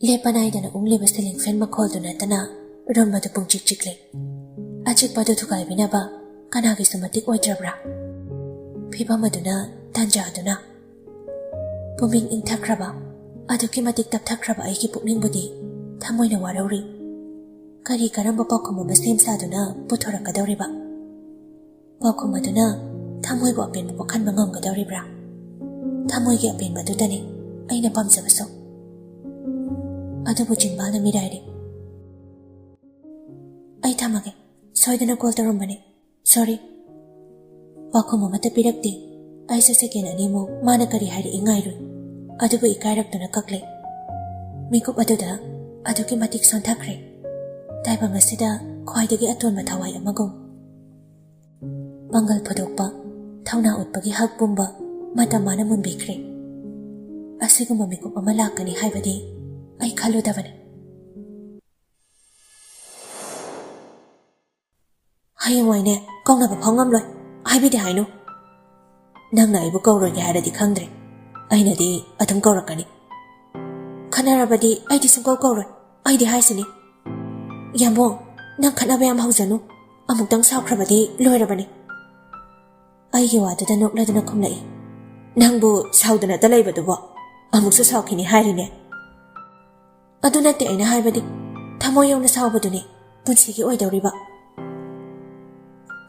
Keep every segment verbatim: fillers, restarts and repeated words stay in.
ꯂꯦꯞꯄ ꯅꯥꯏꯗꯅ ꯎꯪꯂꯤꯕ ceiling fan ꯃꯈꯣꯜꯗꯨ ꯅꯠꯇꯅ room ꯑꯗꯨ ꯄꯨꯡꯆꯤꯛ ꯆꯤꯛꯂꯤ꯫ ꯑꯆꯤꯛꯄ ꯑꯗꯨ ꯊꯨꯒꯥꯏꯕꯤꯅꯕ ꯀꯅꯥꯒꯤꯁꯨ ꯃꯇꯤꯛ ꯑꯣꯏꯗ꯭ꯔꯕ꯭ꯔꯥ? ꯐꯤꯚꯝ ꯑꯗꯨꯅ, ꯇꯥꯟꯖꯥ ꯑꯗꯨꯅ꯫ ꯄꯨꯛꯅꯤꯡ ꯏꯪꯊꯈ꯭ꯔꯕ, ꯑꯗꯨꯛꯀꯤ ꯃꯇꯤꯛ ꯇꯞꯊꯈ꯭ꯔꯕ ꯑꯩꯒꯤ ꯄꯨꯛꯅꯤꯡꯕꯨꯗꯤ ꯊꯃꯣꯏꯅ ꯋꯥꯔꯧꯔꯤ꯫ ꯀꯔꯤ ꯀꯔꯝꯕ ꯄꯥꯎꯈꯨꯝ ꯑꯃ ꯁꯦꯝ ꯁꯥꯗꯨꯅ ꯄꯨꯊꯣꯔꯛꯀꯗꯧꯔꯤꯕ? ꯄꯥꯎꯈꯨꯝ ꯑꯗꯨꯅ ꯊꯃꯣꯏꯕꯨ ꯑꯄꯦꯟꯕ ꯄꯣꯛꯍꯟꯕ ꯉꯝꯒꯗꯧꯔꯤꯕ꯭ꯔꯥ? ꯊꯃꯣꯏꯒꯤ ꯑꯄꯦꯟꯕꯗꯨꯗꯅꯤ ꯑꯩꯅ ꯄꯥꯝꯖꯕꯁꯨ꯫ ꯑꯗꯨꯕꯨ ꯆꯤꯟꯕꯥꯜꯅ ꯃꯤꯔꯥꯏꯔꯤ꯫ "ꯑꯩ ꯊꯝꯃꯒꯦ, ꯁꯣꯏꯗꯅ call ꯇꯧꯔꯝꯕꯅꯦ꯫ Sorry꯫" ꯄꯥꯎꯈꯨꯝ ꯑꯃꯠꯇ ꯄꯤꯔꯛꯇꯦ꯫ ꯑꯩꯁꯨ second ꯑꯅꯤꯃꯨꯛ ꯃꯥꯅ ꯀꯔꯤ ꯍꯥꯏꯔꯛꯏ ꯉꯥꯏꯔꯨꯏ, ꯑꯗꯨꯕꯨ ꯏꯀꯥꯏꯔꯛꯇꯨꯅ ꯀꯛꯂꯦ꯫ ꯃꯤꯀꯨꯞ ꯑꯗꯨꯗ ꯑꯗꯨꯛꯀꯤ ꯃꯇꯤꯛ ꯁꯣꯟꯊꯈ꯭ꯔꯦ꯫ ꯇꯥꯏꯕꯪ ꯑꯁꯤꯗ ꯈ꯭ꯋꯥꯏꯗꯒꯤ ꯑꯇꯣꯟꯕ ꯊꯋꯥꯏ ꯑꯃꯒꯨꯝ꯫ ꯄꯥꯡꯒꯜ ꯐꯨꯗꯣꯛꯄ, ꯊꯧꯅꯥ ꯎꯠꯄꯒꯤ ꯍꯛ ꯄꯨꯝꯕ ꯃꯇꯝ ꯃꯥꯅ ꯃꯨꯟꯕꯤꯈ꯭ꯔꯦ꯫ ꯑꯁꯤꯒꯨꯝꯕ ꯃꯤꯀꯨꯞ ꯑꯃ ꯂꯥꯛꯀꯅꯤ ꯍꯥꯏꯕꯗꯤ ꯑꯩ ꯈꯜꯂꯨꯗꯕꯅꯤ꯫ "ꯍꯌꯦꯡꯋꯥꯏꯅꯦ, ꯀꯧꯅꯕ ꯐꯥꯎ ꯉꯝꯂꯣꯏ ꯍꯥꯏꯕꯤꯗꯦ ꯍꯥꯏꯅꯨ꯫ ꯅꯪꯅ ꯑꯩꯕꯨ ꯀꯧꯔꯣꯏꯒꯦ ꯍꯥꯏꯔꯗꯤ ꯈꯪꯗ꯭ꯔꯦ, ꯑꯩꯅꯗꯤ ꯑꯗꯨꯝ ꯀꯧꯔꯛꯀꯅꯤ꯫ ꯈꯠꯅꯔꯕꯗꯤ ꯑꯩꯗꯤ ꯁꯨꯡꯀꯧ ꯀꯧꯔꯣꯏ, ꯑꯩꯗꯤ ꯍꯥꯏꯁꯤꯅꯤ꯫" "ꯌꯥꯝꯕꯨꯡ, ꯅꯪ ꯈꯠꯅꯕ ꯌꯥꯝ ꯍꯧꯖꯅꯨ, ꯑꯃꯨꯛꯇꯪ ꯁꯥꯎꯈ꯭ꯔꯕꯗꯤ ꯂꯣꯏꯔꯕꯅꯤ꯫" ꯑꯩꯒꯤ ꯋꯥꯗꯨꯗ ꯅꯣꯛꯂꯗꯨꯅ ꯈꯨꯝꯂꯛꯏ꯫ "ꯅꯪꯕꯨ ꯁꯥꯎꯗꯅꯇ ꯂꯩꯕꯗꯨꯕꯣ ꯑꯃꯨꯛꯁꯨ ꯁꯥꯎꯈꯤꯅꯤ ꯍꯥꯏꯔꯤꯅꯦ?" "ꯑꯗꯨ ꯅꯠꯇꯦ ꯑꯩꯅ ꯍꯥꯏꯕꯗꯤ, ꯊꯃꯣꯏ ꯌꯧꯅ ꯁꯥꯎꯕꯗꯨꯅꯤ ꯄꯨꯟꯁꯤꯒꯤ ꯑꯣꯏꯗꯧꯔꯤꯕ꯫"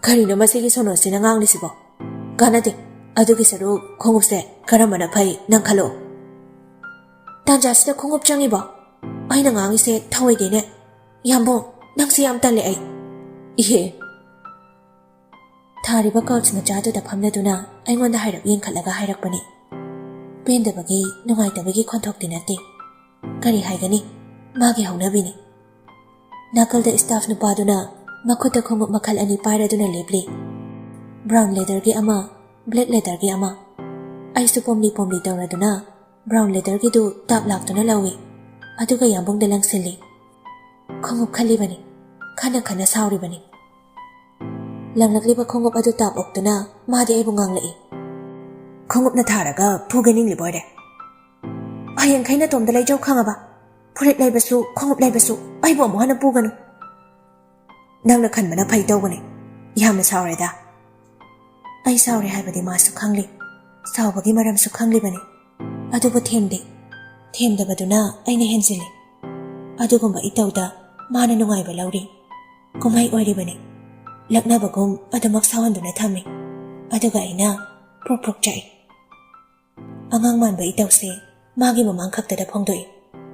"ꯀꯔꯤꯅꯣ ꯃꯁꯤꯒꯤ ꯁꯣꯅꯣꯁꯤꯅ ꯉꯥꯡꯂꯤꯁꯤꯕꯣ? ꯀꯥꯟꯅꯗꯦ, ꯑꯗꯨꯒꯤ ꯁꯔꯨꯛ ꯈꯣꯡꯎꯞꯁꯦ ꯀꯔꯝꯕꯅ ꯐꯩ ꯅꯪ ꯈꯜꯂꯣ꯫" "ꯇꯥꯟꯖꯥꯁꯤꯗ ꯈꯣꯡꯎꯞ ꯆꯪꯉꯤꯕꯣ? ꯑꯩꯅ ꯉꯥꯡꯉꯤꯁꯦ ꯊꯧꯑꯣꯏꯗꯦꯅꯦ꯫ ꯌꯥꯝꯕꯨꯡ, ꯅꯪꯁꯦ ꯌꯥꯝ ꯇꯜꯂꯦ ꯑꯩ꯫" "ꯏꯍꯦ!" ꯊꯥꯔꯤꯕ couch ꯃꯆꯥꯗꯨꯗ ꯐꯝꯂꯗꯨꯅ ꯑꯩꯉꯣꯟꯗ ꯍꯥꯏꯔꯞ ꯌꯦꯡꯈꯠꯂꯒ ꯍꯥꯏꯔꯛꯄꯅꯤ꯫ ꯄꯦꯟꯗꯕꯒꯤ, ꯅꯨꯡꯉꯥꯏꯇꯕꯒꯤ ꯈꯣꯟꯊꯣꯛꯇꯤ ꯅꯠꯇꯦ꯫ ꯀꯔꯤ ꯍꯥꯏꯒꯅꯤ? ꯃꯥꯒꯤ ꯍꯧꯅꯕꯤꯅꯤ꯫ ꯅꯥꯀꯜꯗ staff ꯅꯨꯄꯥꯗꯨꯅ ꯃꯈꯨꯠꯇ ꯈꯣꯡꯎꯞ ꯃꯈꯜ ꯑꯅꯤ ꯄꯥꯏꯔꯗꯨꯅ ꯂꯦꯞꯂꯤ꯫ Brown leatherꯒꯤ ꯑꯃ, black leatherꯒꯤ ꯑꯃ꯫ ꯑꯩꯁꯨ ꯄꯣꯝꯂꯤ ꯄꯣꯝꯂꯤ ꯇꯧꯔꯗꯨꯅ brown leatherꯒꯤꯗꯨ ꯇꯥꯞ ꯂꯥꯛꯇꯨꯅ ꯂꯧꯏ, ꯑꯗꯨꯒ ꯌꯥꯝꯕꯨꯡꯗ ꯂꯪꯁꯤꯜꯂꯤ꯫ ꯈꯣꯡꯎꯞ ꯈꯜꯂꯤꯕꯅꯤ, ꯈꯟꯅ ꯈꯟꯅ ꯁꯥꯎꯔꯤꯕꯅꯤ꯫ ꯂꯪꯂꯛꯂꯤꯕ ꯈꯣꯡꯎꯞ ꯑꯗꯨ ꯇꯥꯞ ꯑꯣꯛꯇꯨꯅ ꯃꯥꯗꯤ ꯑꯩꯕꯨ ꯉꯥꯡꯂꯛꯏ꯫ "ꯈꯣꯡꯎꯞꯅ ꯊꯥꯔꯒ ꯐꯨꯒꯦ ꯅꯤꯡꯂꯤꯕ ꯑꯣꯏꯔꯦ꯫ ꯍꯌꯦꯡꯈꯩ ꯅꯇꯣꯝꯗ ꯂꯩꯖꯧ ꯈꯪꯉꯕ?" ꯐꯨꯔꯤꯠ ꯂꯩꯕꯁꯨ, ꯈꯣꯡꯎꯞ ꯂꯩꯕꯁꯨ ꯑꯩꯕꯨ ꯑꯃꯨꯛ ꯍꯟꯅ ꯄꯨꯒꯅꯨ꯫ ꯅꯪꯅ ꯈꯟꯕꯅ ꯐꯩ ꯇꯧꯕꯅꯦ꯫ ꯌꯥꯝꯅ ꯁꯥꯎꯔꯦꯗ꯫ ꯑꯩ ꯁꯥꯎꯔꯦ ꯍꯥꯏꯕꯗꯤ ꯃꯥꯁꯨ ꯈꯪꯂꯤ꯫ ꯁꯥꯎꯕꯒꯤ ꯃꯔꯝꯁꯨ ꯈꯪꯂꯤꯕꯅꯤ꯫ ꯑꯗꯨꯕꯨ ꯊꯦꯝꯗꯦ꯫ ꯊꯦꯝꯗꯕꯗꯨꯅ ꯑꯩꯅ ꯍꯦꯟꯖꯤꯜꯂꯤ꯫ ꯑꯗꯨꯒꯨꯝꯕ ꯏꯇꯧꯗ ꯃꯥꯅ ꯅꯨꯡꯉꯥꯏꯕ ꯂꯧꯔꯤ꯫ ꯀꯨꯝꯍꯩ ꯑꯣꯏꯔꯤꯕꯅꯤ꯫ ꯂꯛꯅꯕꯒꯨꯝ ꯑꯗꯨꯃꯛ ꯁꯥꯎꯍꯟꯗꯨꯅ ꯊꯝꯃꯤ꯫ ꯑꯗꯨꯒ ꯑꯩꯅ ꯄ꯭ꯔꯣꯛ ꯄ꯭ꯔꯣꯛ ꯆꯥꯛꯏ꯫ ꯑꯉꯥꯡ ꯃꯥꯟꯕ ꯏꯇꯧꯁꯦ ꯃꯥꯒꯤ ꯃꯃꯥꯡ ꯈꯛꯇꯗ ꯐꯣꯡꯗꯣꯛꯏ꯫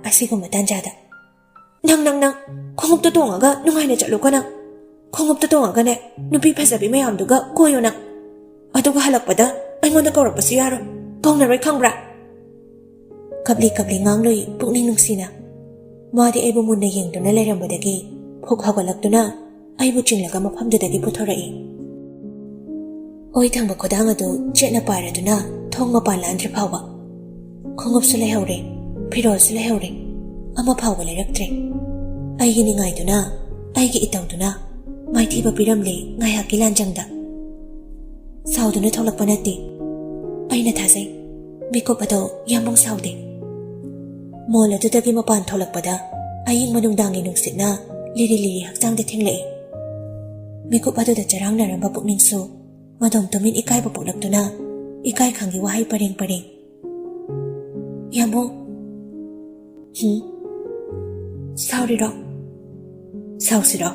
ꯑꯁꯤꯒꯨꯝꯕ ꯇꯥꯟꯖꯥꯗ, "ꯅꯪ, ꯅꯪ, ꯅꯪ, ꯈꯣꯡꯎꯞꯇ ꯇꯣꯡꯉꯒ ꯅꯨꯡꯉꯥꯏꯅ ꯆꯠꯂꯨꯀꯣ ꯅꯪ꯫ ꯈꯣꯡꯎꯞꯇ ꯇꯣꯡꯉꯒꯅꯦ, ꯅꯨꯄꯤ ꯐꯖꯕꯤ ꯃꯌꯥꯝꯗꯨꯒ ꯀꯣꯏꯌꯣ ꯅꯪ꯫ ꯑꯗꯨꯒ ꯍꯜꯂꯛꯄꯗ ꯑꯩꯉꯣꯟꯗ ꯀꯧꯔꯛꯄꯁꯨ ꯌꯥꯔꯣꯏ꯫ ꯀꯧꯅꯔꯣꯏ ꯈꯪꯕ꯭ꯔꯥ?" ꯀꯞꯂꯤ ꯀꯞꯂꯤ ꯉꯥꯡꯂꯨꯏ ꯄꯨꯛꯅꯤꯡ ꯅꯨꯡꯁꯤꯅ꯫ ꯃꯥꯗꯤ ꯑꯩꯕꯨ ꯃꯨꯟꯅ ꯌꯦꯡꯗꯨꯅ ꯂꯩꯔꯝꯕꯗꯒꯤ ꯐꯨꯛ ꯍꯧꯒꯠꯂꯛꯇꯨꯅ ꯑꯩꯕꯨ ꯆꯤꯡꯂꯒ ꯃꯐꯝꯗꯨꯗꯒꯤ ꯄꯨꯊꯣꯔꯛꯏ꯫ ꯑꯣꯏ ꯊꯪꯕ ꯈꯨꯗꯥꯡ ꯑꯗꯨ ꯆꯦꯠꯅ ꯄꯥꯏꯔꯗꯨꯅ ꯊꯣꯡ ꯃꯄꯥꯟ ꯂꯥꯟꯗ꯭ꯔꯤ ꯐꯥꯎꯕ꯫ ꯈꯣꯡꯎꯞꯁꯨ ꯂꯩꯍꯧꯔꯦ, ꯐꯤꯔꯣꯜꯁꯨ ꯂꯩꯍꯧꯔꯦ꯫ ꯑꯃ ꯐꯥꯎꯕ ꯂꯩꯔꯛꯇ꯭ꯔꯦ꯫ ꯑꯩꯒꯤ ꯅꯤꯡꯉꯥꯏꯗꯨꯅ, ꯑꯩꯒꯤ ꯏꯇꯧꯗꯨꯅ ꯃꯥꯏꯊꯤꯕ ꯄꯤꯔꯝꯂꯦ ꯉꯥꯏꯍꯥꯛꯀꯤ ꯂꯥꯟꯖꯪꯗ꯫ ꯁꯥꯎꯗꯨꯅ ꯊꯣꯛꯂꯛꯄ ꯅꯠꯇꯦ꯫ ꯑꯩꯅ ꯊꯥꯖꯩ, ꯃꯤꯀꯨꯞ ꯑꯗꯣ ꯌꯥꯝꯕꯨꯡ ꯁꯥꯎꯗꯦ꯫ ꯃꯣꯜ ꯑꯗꯨꯗꯒꯤ ꯃꯄꯥꯟ ꯊꯣꯛꯂꯛꯄꯗ ꯑꯌꯤꯡꯕ ꯅꯨꯡꯗꯥꯡꯒꯤ ꯅꯨꯡꯁꯤꯠꯅ ꯂꯤꯔꯤ ꯂꯤꯔꯤ ꯍꯛꯆꯥꯡꯗ ꯊꯦꯡꯂꯛꯏ꯫ ꯃꯤꯀꯨꯞ ꯑꯗꯨꯗ ꯆꯔꯥꯡꯅꯔꯝꯕ ꯄꯨꯛꯅꯤꯡꯁꯨ ꯃꯗꯣꯝ ꯇꯨꯃꯤꯟ ꯏꯀꯥꯏꯕ ꯄꯣꯛꯂꯛꯇꯨꯅ ꯏꯀꯥꯏ ꯈꯪꯒꯤ ꯋꯥꯍꯩ ꯄꯔꯦꯡ ꯄꯔꯦꯡ꯫ "ꯌꯥꯝꯕꯨꯡ꯫ ꯍꯨꯝ? ꯁꯥꯎꯔꯤꯔꯣ? ꯁꯥꯎꯁꯤꯔꯣ?"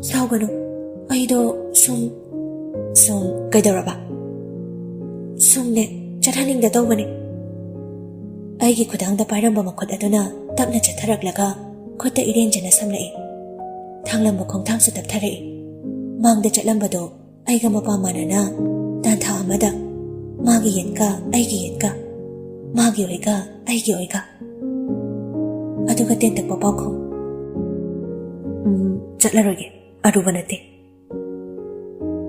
"ꯁꯥꯎꯒꯅꯨ꯫ ꯑꯩꯗꯣ ꯁꯨꯝ꯫" "ꯁꯨꯝ ꯀꯩꯗꯧꯔꯕ?" "ꯁꯨꯝꯅꯦ, ꯆꯠꯍꯟꯅꯤꯡꯗ ꯇꯧꯕꯅꯦ꯫" ꯑꯩꯒꯤ ꯈꯨꯗꯥꯡꯗ ꯄꯥꯏꯔꯝꯕ ꯃꯈꯨꯠ ꯑꯗꯨꯅ ꯇꯞꯅ ꯆꯠꯊꯔꯛꯂꯒ ꯈꯨꯠꯇ ꯏꯔꯦꯟꯖꯅ ꯁꯝꯂꯛꯏ꯫ ꯊꯥꯡꯂꯝꯕ ꯈꯣꯡꯊꯥꯡꯁꯨ ꯇꯞꯊꯔꯛꯏ꯫ ꯃꯥꯡꯗ ꯆꯠꯂꯝꯕꯗꯣ ꯑꯩꯒ ꯃꯄꯥ ꯃꯥꯟꯅꯅ ꯇꯥꯟꯊꯥ ꯑꯃꯗ, ꯃꯥꯒꯤ ꯌꯦꯠꯀ ꯑꯩꯒꯤ ꯌꯦꯠꯀ, ꯃꯥꯒꯤ ꯑꯣꯏꯒ ꯑꯩꯒꯤ ꯑꯣꯏꯒ꯫ ꯑꯗꯨꯒ ꯇꯦꯟꯇꯛꯄ ꯄꯥꯎꯈꯨꯝ, "ꯎꯝ, ꯆꯠꯂꯔꯣꯏꯒꯦ, ꯑꯔꯨꯕ ꯅꯠꯇꯦ꯫"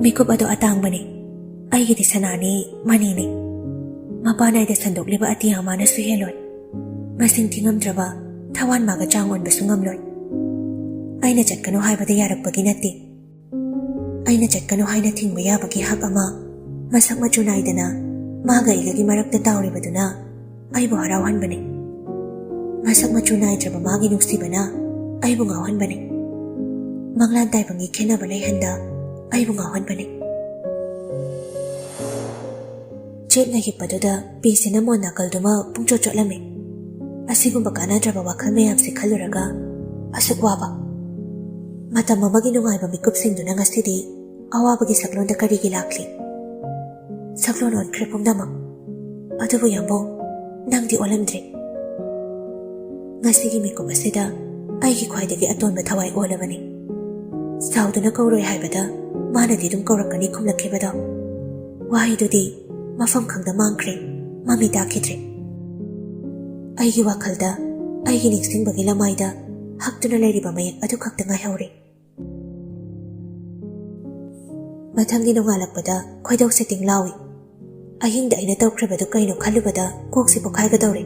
ꯃꯤꯀꯨꯞ ꯑꯗꯨ ꯑꯇꯥꯡꯕꯅꯤ꯫ ꯑꯩꯒꯤꯗꯤ ꯁꯅꯥꯅꯤ, ꯃꯅꯤꯅꯤ꯫ ꯃꯄꯥ ꯅꯥꯏꯗ ꯁꯟꯗꯣꯛꯂꯤꯕ ꯑꯇꯤꯌꯥ ꯃꯥꯅꯁꯨ ꯍꯦꯜꯂꯣꯏ꯫ ꯃꯁꯤꯡ ꯊꯤꯉꯝꯗ꯭ꯔꯕ ꯊꯋꯥꯟ ꯃꯥꯒ ꯆꯥꯡ ꯑꯣꯟꯕꯁꯨ ꯉꯝꯂꯣꯏ꯫ ꯑꯩꯅ ꯆꯠꯀꯅꯨ ꯍꯥꯏꯕꯗ ꯌꯥꯔꯛꯄꯒꯤ ꯅꯠꯇꯦ꯫ ꯑꯩꯅ ꯆꯠꯀꯅꯨ ꯍꯥꯏꯅ ꯊꯤꯡꯕ ꯌꯥꯕꯒꯤ ꯍꯛ ꯑꯃ ꯃꯁꯛ ꯃꯆꯨ ꯅꯥꯏꯗꯅ ꯃꯥꯒ ꯑꯩꯒꯒꯤ ꯃꯔꯛꯇ ꯇꯥꯎꯔꯤꯕꯗꯨꯅ ꯑꯩꯕꯨ ꯍꯔꯥꯎꯍꯟꯕꯅꯤ꯫ ꯃꯁꯛ ꯃꯆꯨ ꯅꯥꯏꯗ꯭ꯔꯕ ꯃꯥꯒꯤ ꯅꯨꯡꯁꯤꯕꯅ ꯑꯩꯕꯨ ꯉꯥꯎꯍꯟꯕꯅꯤ꯫ ꯃꯪꯂꯥꯟ ꯇꯥꯏꯕꯪꯒꯤ ꯈꯦꯠꯅꯕ ꯂꯩꯍꯟꯗ ꯑꯩꯕꯨ ꯉꯥꯎꯍꯟꯕꯅꯤ꯫ ꯆꯦꯠꯅ ꯍꯤꯞꯄꯗꯨꯗ ꯄꯤꯁꯤꯅ ꯃꯣꯟ ꯅꯥꯀꯜꯗꯨꯃ ꯄꯨꯡꯆꯣꯠ ꯆꯣꯠꯂꯝꯃꯤ꯫ ꯑꯁꯤꯒꯨꯝꯕ ꯀꯥꯟꯅꯗ꯭ꯔꯕ ꯋꯥꯈꯜ ꯃꯌꯥꯝꯁꯤ ꯈꯜꯂꯨꯔꯒ ꯑꯁꯨꯛ ꯋꯥꯕ꯫ ꯃꯇꯝ ꯑꯃꯒꯤ ꯅꯨꯡꯉꯥꯏꯕ ꯃꯤꯀꯨꯞꯁꯤꯡꯗꯨꯅ ꯉꯁꯤꯗꯤ ꯑꯋꯥꯕꯒꯤ ꯁꯛꯂꯣꯟꯗ ꯀꯔꯤꯒꯤ ꯂꯥꯛꯂꯤ? ꯁꯛꯂꯣꯟ ꯑꯣꯟꯈ꯭ꯔꯦ ꯄꯨꯝꯅꯃꯛ꯫ ꯑꯗꯨꯕꯨ ꯌꯥꯝꯕꯨꯡ, ꯅꯪꯗꯤ ꯑꯣꯜꯂꯝꯗ꯭ꯔꯦ꯫ ꯉꯁꯤꯒꯤ ꯃꯤꯀꯨꯞ ꯑꯁꯤꯗ ꯑꯩꯒꯤ ꯈ꯭ꯋꯥꯏꯗꯒꯤ ꯑꯇꯣꯟꯕ ꯊꯋꯥꯏ ꯑꯣꯜꯂꯕꯅꯤ꯫ ꯁꯥꯎꯗꯨꯅ ꯀꯧꯔꯣꯏ ꯍꯥꯏꯕꯗ ꯃꯥꯅꯗꯤ ꯑꯗꯨꯝ ꯀꯧꯔꯛꯀꯅꯤ ꯈꯨꯝꯂꯛꯈꯤꯕꯗꯣ꯫ ꯋꯥꯍꯩꯗꯨꯗꯤ ꯃꯐꯝ ꯈꯪꯗ ꯃꯥꯡꯈ꯭ꯔꯦ, ꯃꯃꯤ ꯇꯥꯈꯤꯗ꯭ꯔꯦ꯫ ꯑꯩꯒꯤ ꯋꯥꯈꯜꯗ, ꯑꯩꯒꯤ ꯅꯤꯡꯁꯤꯡꯕꯒꯤ ꯂꯃꯥꯏꯗ ꯍꯛꯇꯨꯅ ꯂꯩꯔꯤꯕ ꯃꯌꯦꯛ ꯑꯗꯨ ꯈꯛꯇ ꯉꯥꯏꯍꯧꯔꯦ꯫ ꯃꯊꯪꯒꯤ ꯅꯣꯡꯉꯥꯜꯂꯛꯄꯗ ꯈꯣꯏꯗꯧꯁꯦ ꯇꯤꯡ ꯂꯥꯎꯏ꯫ ꯑꯍꯤꯡꯗ ꯑꯩꯅ ꯇꯧꯈ꯭ꯔꯤꯕꯗꯨ ꯀꯩꯅꯣ ꯈꯜꯂꯨꯕꯗ ꯀꯣꯛꯁꯤ ꯄꯣꯛꯈꯥꯏꯒꯗꯧꯔꯦ꯫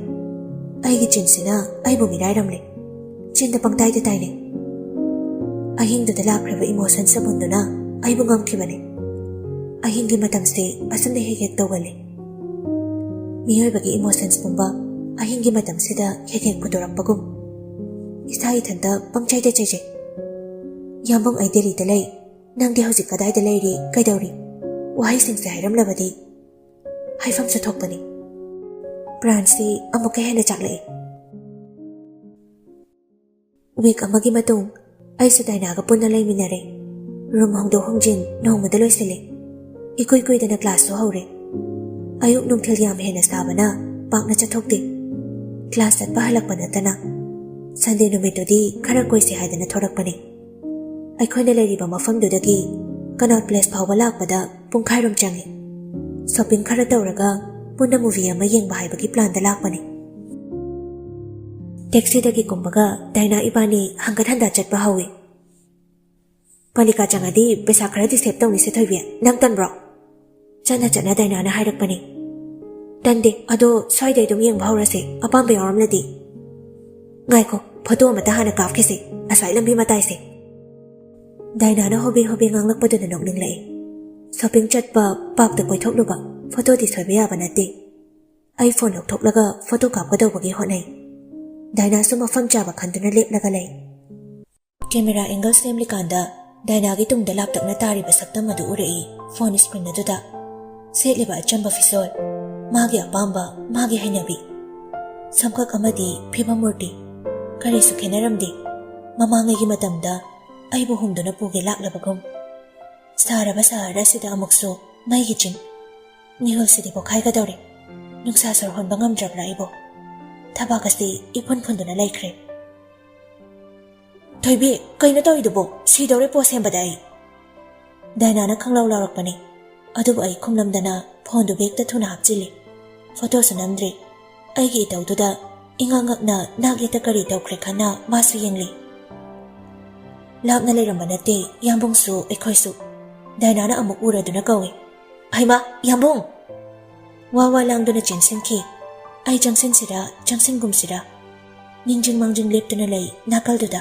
ꯑꯩꯒꯤ ꯆꯤꯟꯁꯤꯅ ꯑꯩꯕꯨ ꯃꯤꯔꯥꯏꯔꯝꯂꯦ꯫ ꯆꯤꯟꯗ ꯄꯪꯇꯥꯏꯗ ꯇꯥꯏꯅꯩ꯫ ꯑꯍꯤꯡꯗꯨꯗ ꯂꯥꯛꯈ꯭ꯔꯤꯕ ꯏꯃꯣꯁꯟ ꯆꯕꯨꯟꯗꯨꯅ ꯑꯩꯕꯨ ꯉꯝꯈꯤꯕꯅꯦ꯫ ꯑꯍꯤꯡꯒꯤ ꯃꯇꯝꯁꯦ ꯑꯁꯨꯝꯅ ꯍꯦꯛ ꯍꯦꯛ ꯇꯧꯒꯜꯂꯤ꯫ ꯃꯤꯑꯣꯏꯕꯒꯤ ꯏꯃꯣꯁꯟꯁ ꯄꯨꯝꯕ ꯑꯍꯤꯡꯒꯤ ꯃꯇꯝꯁꯤꯗ ꯍꯦꯛ ꯍꯦꯛ ꯄꯨꯊꯣꯔꯛꯄꯒꯨꯝ꯫ ꯏꯁꯥ ꯏꯊꯟꯇ ꯄꯪꯆꯩꯗ ꯆꯩꯖꯩ꯫ "ꯌꯥꯝꯕꯨꯡ, ꯑꯩ ꯗꯦꯜꯂꯤꯗ ꯂꯩ꯫ ꯅꯪꯗꯤ ꯍꯧꯖꯤꯛ ꯀꯗꯥꯏꯗ ꯂꯩꯔꯤ, ꯀꯩꯗꯧꯔꯤ?" ꯋꯥꯍꯩꯁꯤꯡꯁꯦ ꯍꯥꯏꯔꯝꯂꯕꯗꯤ ꯍꯥꯏꯐꯝꯁꯨ ꯊꯣꯛꯄꯅꯤ꯫ ꯄ꯭ꯔꯥꯟꯁꯤ ꯑꯃꯨꯛꯀ ꯍꯦꯟꯅ ꯆꯥꯛꯂꯛꯏ꯫ ꯋꯤꯛ ꯑꯃꯒꯤ ꯃꯇꯨꯡ ꯑꯩꯁꯨ ꯗꯥꯏꯅꯥꯒ ꯄꯨꯟꯅ ꯂꯩꯃꯤꯟꯅꯔꯦ꯫ ꯔꯨꯝ ꯍꯣꯡꯗꯣꯛ ꯍꯣꯡꯖꯤꯟ ꯅꯣꯡꯃꯗ ꯂꯣꯏꯁꯤꯜꯂꯦ꯫ ꯏꯀꯨꯏ ꯀꯨꯏꯗꯅ ꯀ꯭ꯂꯥꯁꯁꯨ ꯍꯧꯔꯦ꯫ ꯑꯌꯨꯛ ꯅꯨꯡꯊꯤꯜ ꯌꯥꯝ ꯍꯦꯟꯅ ꯁꯥꯕꯅ ꯄꯥꯛꯅ ꯆꯠꯊꯣꯛꯇꯦ꯫ ꯀ꯭ꯂꯥꯁ ꯆꯠꯄ ꯍꯜꯂꯛꯄ ꯅꯠꯇꯅ꯫ ꯁꯟꯗꯦ ꯅꯨꯃꯤꯠꯇꯨꯗꯤ ꯈꯔ ꯀꯣꯏꯁꯦ ꯍꯥꯏꯗꯅ ꯊꯣꯔꯛꯄꯅꯦ꯫ ꯑꯩꯈꯣꯏꯅ ꯂꯩꯔꯤꯕ ꯃꯐꯝꯗꯨꯗꯒꯤ ꯀꯅꯣꯠ ꯄ꯭ꯂꯦꯁ ꯐꯥꯎꯕ ꯂꯥꯛꯄꯗ ꯄꯨꯡꯈꯥꯏꯔꯣꯝ ꯆꯪꯉꯤ꯫ ꯁꯣꯄꯤꯡ ꯈꯔ ꯇꯧꯔꯒ ꯄꯨꯟꯅ ꯃꯨꯚꯤ ꯑꯃ ꯌꯦꯡꯕ ꯍꯥꯏꯕꯒꯤ ꯄ꯭ꯂꯥꯟꯗ ꯂꯥꯛꯄꯅꯤ꯫ ꯇꯦꯛꯁꯤꯗꯒꯤ ꯀꯨꯝꯕꯒ ꯗꯥꯏꯅꯥ ꯏꯕꯥꯅꯤ ꯍꯪꯒꯠ ꯍꯟꯗ ꯆꯠꯄ ꯍꯧꯏ꯫ "ꯄꯂꯤꯀꯥ ꯆꯪꯉꯗꯤ ꯄꯩꯁꯥ ꯈꯔꯗꯤ ꯁꯦꯚ ꯇꯧꯅꯤꯁꯦ ꯊꯣꯏꯕꯤ, ꯅꯪ ꯇꯟꯕ꯭ꯔꯣ?" ꯆꯠꯅ ꯆꯠꯅ ꯗꯥꯏꯅꯥꯅ ꯍꯥꯏꯔꯛꯄꯅꯤ꯫ "ꯇꯟꯗꯦ, ꯑꯗꯣ ꯁ꯭ꯋꯥꯏꯗꯩ ꯑꯗꯨꯝ ꯌꯦꯡꯕ ꯍꯧꯔꯁꯦ, ꯑꯄꯥꯝꯕ ꯌꯥꯎꯔꯝꯂꯗꯤ꯫ ꯉꯥꯏꯈꯣ, ꯐꯣꯇꯣ ꯑꯃꯇ ꯍꯥꯟꯅ ꯀꯥꯞꯈꯤꯁꯦ, ꯑꯁ꯭ꯋꯥꯏ ꯂꯝꯕꯤ ꯃꯇꯥꯏꯁꯦ꯫" ꯗꯥꯏꯅꯥꯅ ꯍꯣꯕꯦ ꯍꯣꯕꯦ ꯉꯥꯡꯂꯛꯄꯗꯨꯅ ꯅꯣꯛꯅꯤꯡꯂꯛꯏ꯫ ꯁꯣꯄꯤꯡ ꯆꯠꯄ, ꯄꯥꯔꯛꯇ ꯀꯣꯏꯊꯣꯛꯂꯨꯕ, ꯐꯣꯇꯣꯗꯤ ꯁꯣꯏꯕ ꯌꯥꯕ ꯅꯠꯇꯦ꯫ ꯑꯩ ꯐꯣꯟ ꯂꯧꯊꯣꯛꯂꯒ ꯐꯣꯇꯣ ꯀꯥꯞꯀꯗꯧꯕꯒꯤ ꯍꯣꯠꯅꯩ꯫ ꯗꯥꯏꯅꯥꯁꯨ ꯃꯐꯝ ꯆꯥꯕ ꯈꯟꯗꯨꯅ ꯂꯦꯞꯂꯒ ꯂꯩ꯫ ꯀꯦꯃꯦꯔꯥ ꯑꯦꯡꯒꯜ ꯁꯦꯝꯂꯤꯀꯥꯟꯗ ꯗꯥꯏꯅꯥꯒꯤ ꯇꯨꯡꯗ ꯂꯥꯞꯇꯛꯅ ꯇꯥꯔꯤꯕ ꯁꯛꯇꯝ ꯑꯗꯨ ꯎꯔꯛꯏ ꯐꯣꯟ ꯁ꯭ꯀ꯭ꯔꯤꯟ ꯑꯗꯨꯗ꯫ ꯁꯦꯠꯂꯤꯕ ꯑꯆꯝꯕ ꯐꯤꯖꯣꯜ, ꯃꯥꯒꯤ ꯑꯄꯥꯝꯕ, ꯃꯥꯒꯤ ꯍꯩꯅꯕꯤ, ꯁꯝꯀꯛ ꯑꯃꯗꯤ ꯐꯤꯕꯝ ꯃꯨꯔꯇꯤ, ꯀꯔꯤꯁꯨ ꯈꯦꯠꯅꯔꯝꯗꯦ꯫ ꯃꯃꯥꯡꯉꯩꯒꯤ ꯃꯇꯝꯗ ꯑꯩꯕꯨ ꯍꯨꯝꯗꯨꯅ ꯄꯨꯒꯦ ꯂꯥꯛꯂꯕꯒꯨꯝ꯫ ꯁꯥꯔꯕ ꯁꯍꯔ ꯑꯁꯤꯗ ꯑꯃꯨꯛꯁꯨ ꯃꯩꯒꯤ ꯆꯤꯡ꯫ ꯃꯤꯍꯨꯜꯁꯤꯗꯤ ꯄꯣꯛꯈꯥꯏꯒꯗꯧꯔꯦ꯫ ꯅꯨꯡꯁꯥ ꯁꯣꯔ ꯍꯣꯟꯕ ꯉꯝꯗ꯭ꯔꯕ꯭ꯔꯥ ꯑꯩꯕꯨ? ꯊꯕꯥꯛ ꯑꯁꯤ ꯏꯐꯨꯟ ꯐꯨꯟꯗꯨꯅ ꯂꯩꯈ꯭ꯔꯦ꯫ "ꯊꯣꯏꯕꯤ, ꯀꯩꯅꯣ ꯇꯧꯔꯤꯗꯨꯕꯣ? ꯁꯤꯗꯧꯔꯦ ꯄꯣꯁ ꯁꯦꯝꯕꯗ ꯑꯩ!" ꯗꯥꯏꯅꯥꯅ ꯈꯪꯂꯥꯎ ꯂꯥꯎꯔꯛꯄꯅꯤ꯫ ꯑꯗꯨꯕꯨ ꯑꯩ ꯈꯨꯝꯂꯝꯗꯅ ꯐꯣꯟꯗꯨ ꯕꯦꯒꯇ ꯊꯨꯅ ꯍꯥꯞꯆꯤꯜꯂꯤ꯫ ꯐꯣꯇꯣꯁꯨ ꯅꯝꯗ꯭ꯔꯤ꯫ ꯑꯩꯒꯤ ꯏꯇꯧꯗꯨꯗ ꯏꯉꯛ ꯉꯛꯅ ꯅꯥꯛ ꯌꯦꯠꯇ ꯀꯔꯤ ꯇꯧꯈ꯭ꯔꯦ ꯈꯟꯅ ꯃꯥꯁꯨ ꯌꯦꯡꯂꯤ꯫ ꯂꯥꯞꯅ ꯂꯩꯔꯝꯕ ꯅꯠꯇꯦ, ꯌꯥꯝꯕꯨꯡꯁꯨ ꯑꯩꯈꯣꯏꯁꯨ꯫ ꯗꯥꯏꯅꯥꯅ ꯑꯃꯨꯛ ꯎꯔꯗꯨꯅ ꯀꯧꯏ, "ꯍꯩꯃꯥ, ꯌꯥꯝꯕꯨꯡ!" ꯋꯥ ꯋꯥ ꯂꯥꯡꯗꯨꯅ ꯆꯦꯟꯁꯤꯟꯈꯤ꯫ ꯑꯩ ꯆꯪꯁꯤꯟꯁꯤꯔꯥ, ꯆꯪꯁꯤꯟꯒꯨꯝꯁꯤꯔꯥ? ꯅꯤꯡꯖꯤꯡ ꯃꯥꯡꯖꯤꯡ ꯂꯦꯞꯇꯨꯅ ꯂꯩ ꯅꯥꯀꯜꯗꯨꯗ꯫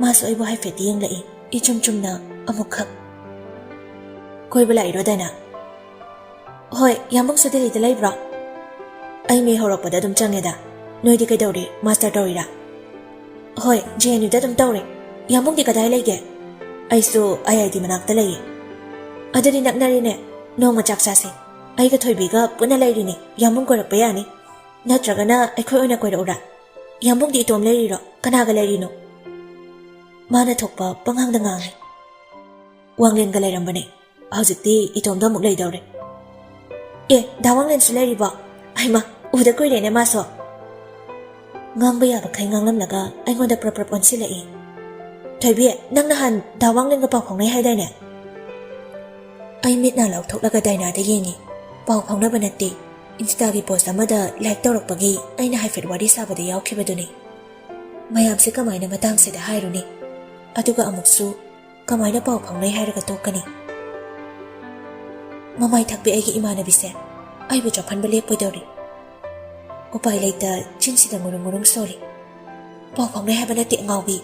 ꯃꯥꯁꯨ ꯑꯩꯕꯨ ꯍꯥꯏꯐꯦꯠ ꯌꯦꯡꯂꯛꯏ, ꯏꯆꯨꯝ ꯆꯨꯝꯅ ꯑꯃꯨꯛꯈꯛ꯫ "ꯀꯣꯏꯕ ꯂꯥꯛꯏꯔꯣ, ꯗꯥꯏꯅꯥ?" "ꯍꯣꯏ, ꯌꯥꯝꯕꯨꯡꯁꯨ ꯗꯦꯜꯂꯤꯗ ꯂꯩꯕ꯭ꯔꯣ?" "ꯑꯩ ꯃꯦ ꯍꯧꯔꯛꯄꯗ ꯑꯗꯨꯝ ꯆꯪꯉꯦꯗ꯫ ꯅꯣꯏꯗꯤ ꯀꯩꯗꯧꯔꯤ? ꯃꯥꯁꯇꯔ ꯇꯧꯔꯤꯔꯥ?" "ꯍꯣꯏ, ꯖꯦ ꯑꯦꯟ ꯌꯨꯗ ꯑꯗꯨꯝ ꯇꯧꯔꯤ꯫ ꯌꯥꯝꯕꯨꯡꯗꯤ ꯀꯗꯥꯏ ꯂꯩꯒꯦ?" "ꯑꯩꯁꯨ ꯑꯥꯏ ꯑꯥꯏ ꯇꯤ ꯃꯅꯥꯛꯇ ꯂꯩꯌꯦ꯫" "ꯑꯗꯨꯗꯤ ꯅꯛꯅꯔꯦꯅꯦ꯫ ꯅꯣꯡꯃ ꯆꯥꯛ ꯆꯥꯁꯦ꯫ ꯑꯩꯒ ꯊꯣꯏꯕꯤꯒ ꯄꯨꯟꯅ ꯂꯩꯔꯤꯅꯤ꯫ ꯌꯥꯝꯕꯨꯡ ꯀꯣꯏꯔꯛꯄ ꯌꯥꯅꯤ꯫ ꯅꯠꯇ꯭ꯔꯒꯅ ꯑꯩꯈꯣꯏ ꯑꯣꯏꯅ ꯀꯣꯏꯔꯛꯎꯔꯥ? ꯌꯥꯝꯕꯨꯡꯗꯤ ꯏꯇꯣꯝ ꯂꯩꯔꯤꯔꯣ? ꯀꯅꯥꯒ ꯂꯩꯔꯤꯅꯣ?" ꯃꯥꯅ ꯊꯣꯛꯄ ꯄꯉꯥꯡꯗ ꯉꯥꯡꯉꯤ꯫ "ꯋꯥꯡꯂꯦꯟꯒ ꯂꯩꯔꯝꯕꯅꯦ꯫ ꯍꯧꯖꯤꯛꯇꯤ ꯏꯇꯣꯝꯗ ꯑꯃꯨꯛ ꯂꯩꯗꯧꯔꯦ꯫" "ꯑꯦ, ꯗꯥ ꯋꯥꯡꯂꯦꯟꯁꯨ ꯂꯩꯔꯤꯕꯣ? ꯍꯩꯃꯥ, ꯎꯗ ꯀꯨꯏꯔꯦꯅꯦ ꯃꯥꯁꯨ꯫" ꯉꯥꯡꯕ ꯌꯥꯕꯈꯩ ꯉꯥꯡꯂꯝꯂꯒ ꯑꯩꯉꯣꯟꯗ ꯄ꯭ꯔꯞ ꯄ꯭ꯔꯞ ꯑꯣꯟꯁꯤꯜꯂꯛꯏ꯫ "ꯊꯣꯏꯕꯤ, ꯅꯪ ꯅꯍꯥꯟ ꯗꯥ ꯋꯥꯡꯂꯦꯟꯒ ꯄꯥꯎ ꯐꯥꯎꯅꯩ ꯍꯥꯏꯗꯥꯏꯅꯦ?" ꯑꯩ ꯃꯤꯠ ꯅꯥ ꯂꯥꯎꯊꯣꯛꯂꯒ ꯗꯥꯏꯅꯥꯗ ꯌꯦꯡꯉꯤ꯫ ꯄꯥꯎ ꯐꯥꯎꯅꯕ ꯅꯠꯇꯦ, ꯏꯟꯁꯇꯥꯒꯤ ꯄꯣꯁ ꯑꯃꯗ ꯂꯥꯏꯛ ꯇꯧꯔꯛꯄꯒꯤ ꯑꯩꯅ ꯍꯥꯏꯐꯦꯠ ꯋꯥꯔꯤ ꯁꯥꯕꯗ ꯌꯥꯎꯈꯤꯕꯗꯨꯅꯤ꯫ ꯃꯌꯥꯝꯁꯦ ꯀꯃꯥꯏꯅ ꯃꯇꯥꯡꯁꯤꯗ ꯍꯥꯏꯔꯨꯅꯤ? ꯑꯗꯨꯒ ꯑꯃꯨꯛꯁꯨ ꯀꯃꯥꯏꯅ ꯄꯥꯎ ꯐꯥꯎꯅꯩ ꯍꯥꯏꯔꯒ ꯇꯣꯛꯀꯅꯤ? ꯃꯃꯥꯏ ꯊꯛꯄꯤ ꯑꯩꯒꯤ ꯏꯃꯥꯟꯅꯕꯤꯁꯦ ꯑꯩꯕꯨ ꯆꯣꯞꯍꯟꯕ ꯂꯦꯞꯄꯣꯏꯗꯧꯔꯤ꯫ ꯎꯄꯥꯏ ꯂꯩꯇ ꯆꯤꯟꯁꯤꯗ ꯉꯨꯔꯨꯡ ꯉꯨꯔꯨꯡ ꯁꯣꯜꯂꯤ꯫ "ꯄꯥꯎ ꯐꯥꯎꯅꯩ ꯍꯥꯏꯕ ꯅꯠꯇꯦ, ꯑꯉꯥꯎꯕꯤ!"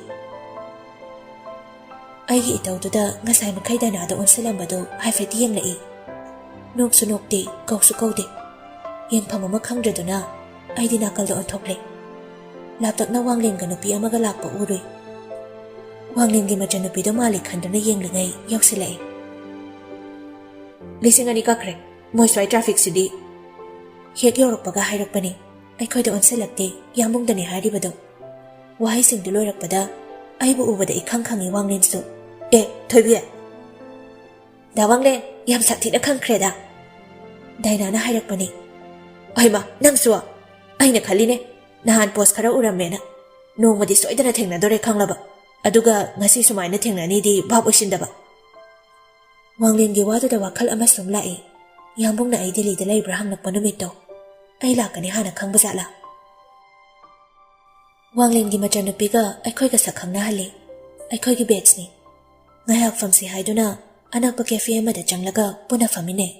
ꯑꯩꯒꯤ ꯏꯇꯧꯗꯨꯗ ꯉꯁꯥꯏ ꯃꯈꯩ ꯗꯥꯏꯅꯥꯗ ꯑꯣꯟꯁꯤꯜꯂꯝꯕꯗꯨ ꯍꯥꯏꯐꯦꯠ ꯌꯦꯡꯂꯛꯏ꯫ ꯅꯣꯛꯁꯨ ꯅꯣꯛꯇꯦ, ꯀꯧꯁꯨ ꯀꯧꯗꯦ꯫ ꯌꯦꯡꯐꯝ ꯑꯃ ꯈꯪꯗ꯭ꯔꯗꯨꯅ ꯑꯩꯗꯤ ꯅꯥꯀꯜꯗ ꯑꯣꯟꯊꯣꯛꯂꯦ꯫ ꯂꯥꯞꯇꯛꯅ ꯋꯥꯡꯂꯦꯟꯒ ꯅꯨꯄꯤ ꯑꯃꯒ ꯂꯥꯛꯄ ꯎꯔꯨꯏ꯫ ꯋꯥꯡꯂꯦꯟꯒꯤ ꯃꯆꯟꯅꯨꯄꯤꯗꯣ ꯃꯥꯜꯂꯤ ꯈꯟꯗꯨꯅ ꯌꯦꯡꯂꯤꯉꯩ ꯌꯧꯁꯤꯜꯂꯛꯏ꯫ "ꯂꯤꯁꯤꯡ ꯑꯅꯤ ꯀꯛꯈ꯭ꯔꯦ꯫ ꯃꯣꯏ ꯁ꯭ꯋꯥꯏ ꯇ꯭ꯔꯥꯐꯤꯛꯁꯤꯗꯤ"꯫ ꯍꯦꯛ ꯌꯧꯔꯛꯄꯒ ꯍꯥꯏꯔꯛꯄꯅꯤ꯫ ꯑꯩꯈꯣꯏꯗ ꯑꯣꯟꯁꯤꯜꯂꯛꯇꯦ, ꯌꯥꯝꯕꯨꯡꯗꯅꯤ ꯍꯥꯏꯔꯤꯕꯗꯣ꯫ ꯋꯥꯍꯩꯁꯤꯡꯗꯨ ꯂꯣꯏꯔꯛꯄꯗ ꯑꯩꯕꯨ ꯎꯕꯗ ꯏꯈꯪ ꯈꯪꯉꯤ ꯋꯥꯡꯂꯦꯟꯁꯨ꯫ "ꯑꯦ, ꯊꯣꯏꯕꯤ!" "ꯗꯥ ꯋꯥꯡꯂꯦꯟ, ꯌꯥꯝ ꯁꯥꯊꯤꯅ ꯈꯪꯈ꯭ꯔꯦꯗ"꯫ ꯗꯥꯏꯅꯥꯅ ꯍꯥꯏꯔꯛꯄꯅꯤ꯫ "ꯑꯩꯃ, ꯅꯪꯁꯨ?" "ꯑꯩꯅ ꯈꯜꯂꯤꯅꯦ, ꯅꯍꯥꯟ ꯄꯣꯁ ꯈꯔ ꯎꯔꯝꯃꯦꯅ꯫ ꯅꯣꯡꯃꯗꯤ ꯁꯣꯏꯗꯅ ꯊꯦꯡꯅꯗꯣꯔꯦ ꯈꯪꯂꯕ, ꯑꯗꯨꯒ ꯉꯁꯤ ꯁꯨꯃꯥꯏꯅ ꯊꯦꯡꯅꯅꯤꯗꯤ ꯚꯥꯞ ꯑꯣꯏꯁꯤꯟꯗꯕ"꯫ ꯋꯥꯡꯂꯦꯟꯒꯤ ꯋꯥꯗꯨꯗ ꯋꯥꯈꯜ ꯑꯃ ꯁꯨꯝ ꯂꯥꯛꯏ꯫ ꯌꯥꯝꯕꯨꯡꯅ ꯑꯩ ꯗꯤꯜꯂꯤꯗ ꯂꯩꯕ꯭ꯔꯥ ꯍꯪꯂꯛꯄ ꯅꯨꯃꯤꯠꯇꯣ ꯑꯩ ꯂꯥꯛꯀꯅꯤ ꯍꯥꯟꯅ ꯈꯪꯕ ꯖꯥꯠꯂꯥ? ꯋꯥꯡꯂꯦꯟꯒꯤ ꯃꯆꯟꯅꯨꯄꯤꯒ ꯑꯩꯈꯣꯏꯒ ꯁꯛ ꯈꯪꯅꯍꯜꯂꯤ꯫ ꯑꯩꯈꯣꯏꯒꯤ ꯕꯦꯠꯁꯅꯤ꯫ ꯉꯥꯏꯍꯥꯛ ꯐꯝꯁꯤ ꯍꯥꯏꯗꯨꯅ ꯑꯅꯛꯄ ꯀꯦꯐꯦ ꯑꯃꯗ ꯆꯪꯂꯒ ꯄꯨꯟꯅ ꯐꯝꯃꯤꯟꯅꯩ꯫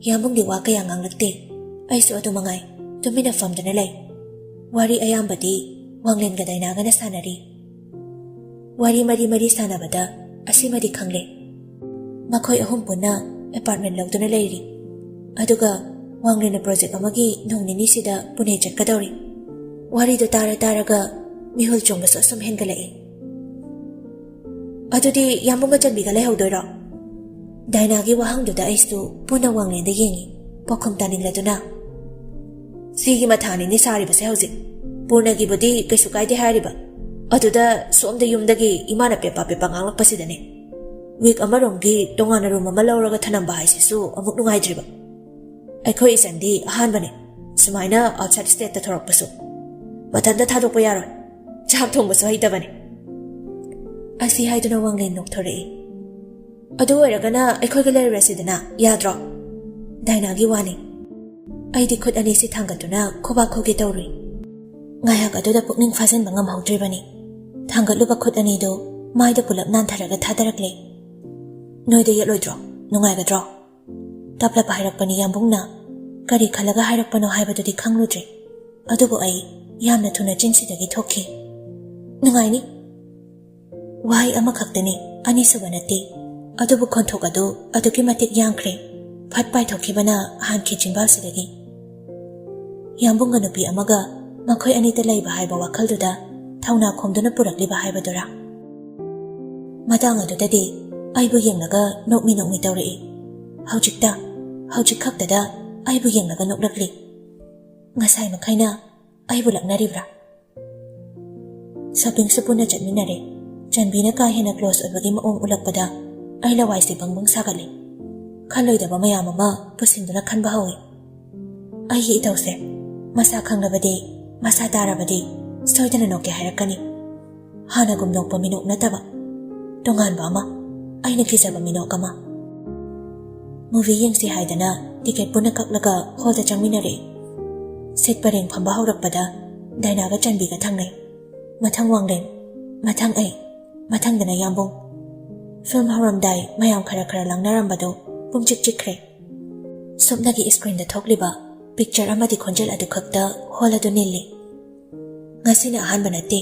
ꯌꯥꯝꯕꯨꯡꯗꯤ ꯋꯥ ꯀꯌꯥ ꯉꯥꯡꯂꯛꯇꯦ꯫ ꯑꯩꯁꯨ ꯑꯗꯨ ꯃꯉꯥꯏ, ꯇꯨꯃꯤꯟꯅ ꯐꯝꯗꯨꯅ ꯂꯩ꯫ ꯋꯥꯔꯤ ꯑꯌꯥꯝꯕꯗꯤ ꯋꯥꯡꯂꯦꯟꯒ ꯗꯥꯏꯅꯥꯒꯅ ꯁꯥꯟꯅꯔꯤ꯫ ꯋꯥꯔꯤ ꯃꯔꯤ ꯃꯔꯤ ꯁꯥꯟꯅꯕꯗ ꯑꯁꯤꯃꯗꯤ ꯈꯪꯂꯦ, ꯃꯈꯣꯏ ꯑꯍꯨꯝ ꯄꯨꯟꯅ ꯑꯦꯄꯥꯔꯠꯃꯦꯟ ꯂꯧꯗꯨꯅ ꯂꯩꯔꯤ꯫ ꯑꯗꯨꯒ ꯋꯥꯡꯂꯦꯟꯅ ꯄ꯭ꯔꯣꯖꯦꯛ ꯑꯃꯒꯤ ꯅꯣꯡ ꯅꯤꯅꯤꯁꯤꯗ ꯄꯨꯅꯦ ꯆꯠꯀꯗꯧꯔꯤ꯫ ꯋꯥꯔꯤꯗꯨ ꯇꯥꯔ ꯇꯥꯔꯒ ꯃꯤꯍꯨꯜ ꯆꯣꯡꯕꯁꯨ ꯑꯁꯨꯝ ꯍꯦꯟꯒꯠꯂꯛꯏ꯫ "ꯑꯗꯨꯗꯤ ꯌꯥꯝꯕꯨꯡꯒ ꯆꯟꯕꯤꯒ ꯂꯩꯍꯧꯗꯣꯏꯔꯣ?" ꯗꯥꯏꯅꯥꯒꯤ ꯋꯥꯍꯪꯗꯨꯗ ꯑꯩꯁꯨ ꯄꯨꯟꯅ ꯋꯥꯡꯂꯦꯟꯗ ꯌꯦꯡꯉꯤ, ꯄꯥꯎꯈꯨꯝ ꯇꯥꯅꯤꯡꯂꯗꯨꯅ꯫ "ꯁꯤꯒꯤ ꯃꯊꯥꯅꯤꯅꯦ ꯁꯥꯔꯤꯕꯁꯦ ꯍꯧꯖꯤꯛ꯫ ꯄꯨꯔꯅꯒꯤꯕꯨꯗꯤ ꯀꯩꯁꯨ ꯀꯥꯏꯗꯦ ꯍꯥꯏꯔꯤꯕ, ꯑꯗꯨꯗ ꯁꯣꯝꯗ ꯌꯨꯝꯗꯒꯤ ꯏꯃꯥꯅ ꯄꯦꯄꯥ ꯄꯦꯄꯥ ꯉꯥꯡꯂꯛꯄꯁꯤꯗꯅꯦ꯫ ꯋꯤꯛ ꯑꯃꯔꯣꯝꯒꯤ ꯇꯣꯉꯥꯟꯅ ꯔꯨꯝ ꯑꯃ ꯂꯧꯔꯒ ꯊꯅꯝꯕ ꯍꯥꯏꯁꯤꯁꯨ ꯑꯃꯨꯛ ꯅꯨꯡꯉꯥꯏꯇ꯭ꯔꯤꯕ꯫ ꯑꯩꯈꯣꯏ ꯏꯆꯟꯗꯤ ꯑꯍꯥꯟꯕꯅꯦ ꯁꯨꯃꯥꯏꯅ ꯑꯥꯎꯠꯁꯥꯏꯗ ꯁ꯭ꯇꯦꯠꯇ ꯊꯣꯔꯛꯄꯁꯨ꯫ ꯃꯊꯟꯇ ꯊꯥꯗꯣꯛꯄ ꯌꯥꯔꯣꯏ꯫ ꯆꯥꯛ ꯊꯣꯡꯕꯁꯨ ꯍꯩꯇꯕꯅꯦ"꯫ ꯑꯁꯤ ꯍꯥꯏꯗꯨꯅ ꯋꯥꯡꯂꯦꯟ ꯅꯣꯛꯊꯣꯔꯛꯏ꯫ "ꯑꯗꯨ ꯑꯣꯏꯔꯒꯅ ꯑꯩꯈꯣꯏꯒ ꯂꯩꯔꯨꯔꯁꯤꯗꯅ, ꯌꯥꯗ꯭ꯔꯣ?" ꯗꯥꯏꯅꯥꯒꯤ ꯋꯥꯅꯤ꯫ ꯑꯩꯗꯤ ꯈꯨꯠ ꯑꯅꯤꯁꯤ ꯊꯥꯡꯒꯠꯇꯨꯅ ꯈꯨꯕꯥꯛ ꯈꯨꯒꯦ ꯇꯧꯔꯨꯏ꯫ ꯉꯥꯏꯍꯥꯛ ꯑꯗꯨꯗ ꯄꯨꯛꯅꯤꯡ ꯐꯥꯖꯤꯟꯕ ꯉꯝꯍꯧꯗ꯭ꯔꯤꯕꯅꯤ꯫ ꯊꯥꯡꯒꯠꯂꯨꯕ ꯈꯨꯠ ꯑꯅꯤꯗꯨ ꯃꯥꯏꯗ ꯄꯨꯂꯞ ꯅꯥꯟꯊꯔꯒ ꯊꯥꯗꯔꯛꯂꯦ꯫ "ꯅꯣꯏꯗ ꯌꯦꯠꯂꯣꯏꯗ꯭ꯔꯣ? ꯅꯨꯡꯉꯥꯏꯒꯗ꯭ꯔꯣ?" ꯇꯞꯂꯞ ꯍꯥꯏꯔꯛꯄꯅꯤ ꯌꯥꯝꯕꯨꯡꯅ꯫ ꯀꯔꯤ ꯈꯜꯂꯒ ꯍꯥꯏꯔꯛꯄꯅꯣ ꯍꯥꯏꯕꯗꯨꯗꯤ ꯈꯪꯂꯨꯗ꯭ꯔꯦ, ꯑꯗꯨꯕꯨ ꯑꯩ ꯌꯥꯝꯅ ꯊꯨꯅ ꯆꯤꯟꯁꯤꯗꯒꯤ ꯊꯣꯛꯈꯤ꯫ "ꯅꯨꯡꯉꯥꯏꯅꯤ"꯫ ꯋꯥꯍꯩ ꯑꯃꯈꯛꯇꯅꯤ, ꯑꯅꯤꯁꯨꯕ ꯅꯠꯇꯦ, ꯑꯗꯨꯕꯨ ꯈꯣꯟꯊꯣꯛ ꯑꯗꯨ ꯑꯗꯨꯛꯀꯤ ꯃꯇꯤꯛ ꯌꯥꯡꯈ꯭ꯔꯦ, ꯐꯠ ꯄꯥꯏꯊꯣꯛꯈꯤꯕꯅ ꯍꯥꯟꯈꯤ ꯆꯤꯟꯕꯥꯜꯁꯤꯗꯒꯤ꯫ ꯌꯥꯝꯕꯨꯡꯒ ꯅꯨꯄꯤ ꯑꯃꯒ ꯃꯈꯣꯏ ꯑꯅꯤꯗ ꯂꯩꯕ ꯍꯥꯏꯕ ꯋꯥꯈꯜꯗꯨꯗ ꯊꯧꯅꯥ ꯈꯣꯝꯗꯨꯅ ꯄꯨꯔꯛꯂꯤꯕ ꯍꯥꯏꯕꯗꯨꯔꯥ? ꯃꯇꯥꯡ ꯑꯗꯨꯗꯗꯤ ꯑꯩꯕꯨ ꯌꯦꯡꯂꯒ ꯅꯣꯛꯃꯤ ꯅꯣꯛꯃꯤ ꯇꯧꯔꯛꯏ꯫ ꯍꯧꯖꯤꯛꯇ, ꯍꯧꯖꯤꯛ ꯈꯛꯇꯗ ꯑꯩꯕꯨ ꯌꯦꯡꯂꯒ ꯅꯣꯛꯂꯛꯂꯤ꯫ ꯉꯁꯥꯏ ꯃꯈꯩꯅ ꯑꯩꯕꯨ ꯂꯛꯅꯔꯤꯕ꯭ꯔꯥ? ꯁꯣꯄꯤꯡꯁꯨ ꯄꯨꯟꯅ ꯆꯠꯃꯤꯟꯅꯔꯦ꯫ ꯆꯟꯕꯤꯅ ꯀꯥ ꯍꯦꯟꯅ ꯀ꯭ꯂꯣꯁ ꯑꯣꯏꯕꯒꯤ ꯃꯑꯣꯡ ꯎꯠꯂꯛꯄꯗ ꯑꯩ ꯂꯋꯥꯏꯁꯦ ꯕꯪ ꯕꯪ ꯁꯥꯒꯠꯂꯤ꯫ ꯈꯜꯂꯣꯏꯗꯕ ꯃꯌꯥꯝ ꯑꯃ ꯄꯨꯁꯤꯟꯗꯨꯅ ꯈꯟꯕ ꯍꯧꯏ꯫ ꯑꯩꯒꯤ ꯏꯇꯧꯁꯦ ꯃꯁꯥ ꯈꯪꯂꯕꯗꯤ ꯃꯁꯥ ꯇꯥꯔꯕꯗꯤ ꯁꯣꯏꯗꯅ ꯅꯣꯛꯀꯦ ꯍꯥꯏꯔꯛꯀꯅꯤ꯫ ꯍꯥꯟꯅꯒꯨꯝ ꯅꯣꯛꯄ ꯃꯤꯅꯣꯛ ꯅꯠꯇꯕ, ꯇꯣꯉꯥꯟꯕ ꯑꯃ, ꯑꯩꯅ ꯀꯤꯖꯕ ꯃꯤꯅꯣꯛ ꯑꯃ꯫ ꯃꯨꯚꯤ ꯌꯦꯡꯁꯤ ꯍꯥꯏꯗꯅ ꯇꯤꯀꯦꯠ ꯄꯨꯟꯅ ꯀꯛꯂꯒ ꯍꯣꯜꯗ ꯆꯪꯃꯤꯟꯅꯔꯛꯏ꯫ ꯁꯤꯠ ꯄꯔꯦꯡ ꯐꯝꯕ ꯍꯧꯔꯛꯄꯗ ꯗꯥꯏꯅꯥꯒ ꯆꯟꯕꯤꯒ ꯊꯪꯅꯩ꯫ ꯃꯊꯪ ꯋꯥꯡꯂꯦꯟ, ꯃꯊꯪ ꯑꯩ, ꯃꯊꯪꯗꯅ ꯌꯥꯝꯕꯨꯡ꯫ ꯐꯤꯂꯝ ꯍꯧꯔꯝꯗꯥꯏ ꯃꯌꯥꯝ ꯈꯔ ꯈꯔ ꯂꯥꯡꯅꯔꯝꯕꯗꯨ ꯄꯨꯡꯆꯤꯛ ꯆꯤꯛꯈ꯭ꯔꯦ꯫ ꯁꯨꯞꯅꯒꯤ ꯁ꯭ꯀ꯭ꯔꯤꯟꯗ ꯊꯣꯛꯂꯤꯕ ꯄꯤꯛꯆꯔ ꯑꯃꯗꯤ ꯈꯣꯟꯖꯦꯜ ꯑꯗꯨ ꯈꯛꯇ ꯍꯣꯜ ꯑꯗꯨ ꯅꯤꯜꯂꯤ꯫ ꯉꯁꯤꯅ ꯑꯍꯥꯟꯕ ꯅꯠꯇꯦ